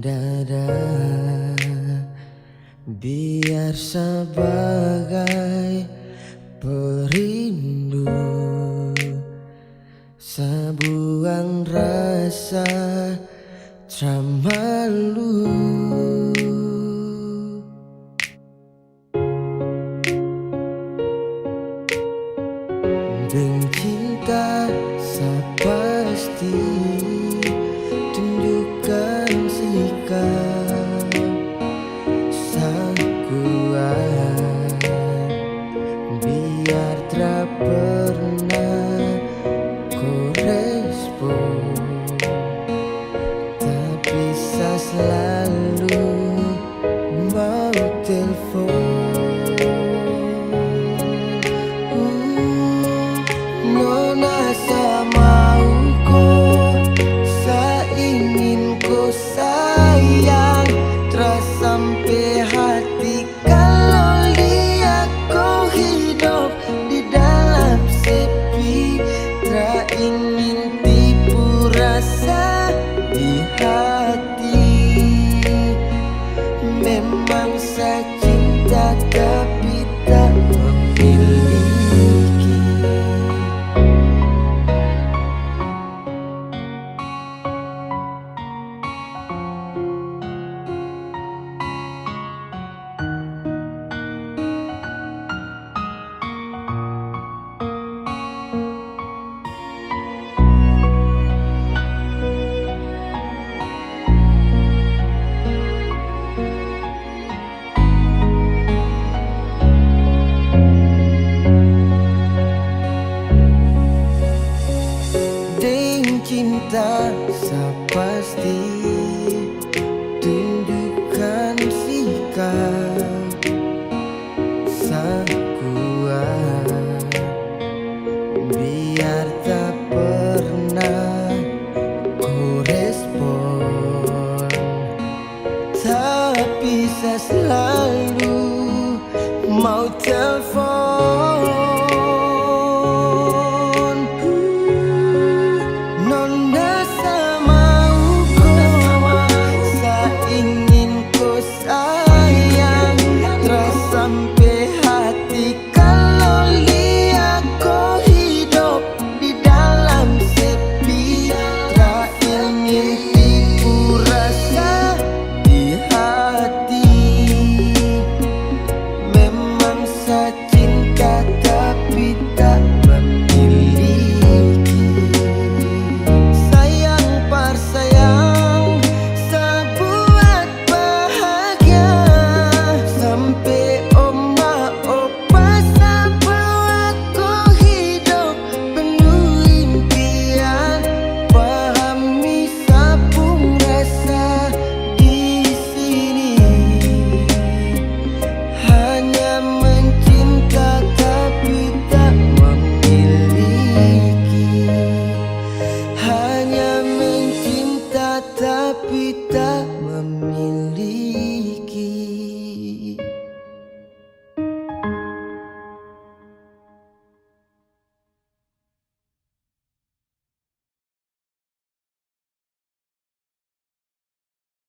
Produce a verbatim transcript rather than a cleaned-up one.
Dada, biar sabagai perindu, sabuang rasa tra malu. Deng cinta sa pasti, tunjukkan sikap sa kuat, biar tra pernah ko respon, tapi sa slalu mau telfon. Uh, nona sa mau ko, sa ingin ko sayang, tra sampe hati kalo lia ko hidop di dalam sepi, tra ingin tipu rasa di hati. Memang sa cinta tapi tak memiliki. Deng cinta sa pasti, tunjukkan sikap sa kuat, biar tak pernah ko respon, tapi sa slalu mau telfon. Nona sa mau ko, sa ingin ko sayang, tra sampe hati kalo lia ko hidop di dalam sepi, tra ingin tipu rasa di hati. Memang sa cinta tapi tak memiliki. Sayang par sayang, sa buat bahagia. Sampe oma opa sa bawa ko hidop penuh impian. Pahami sa pung rasa di sini. Hanya mencinta tapi tak memiliki. Hanya mencinta tapi tak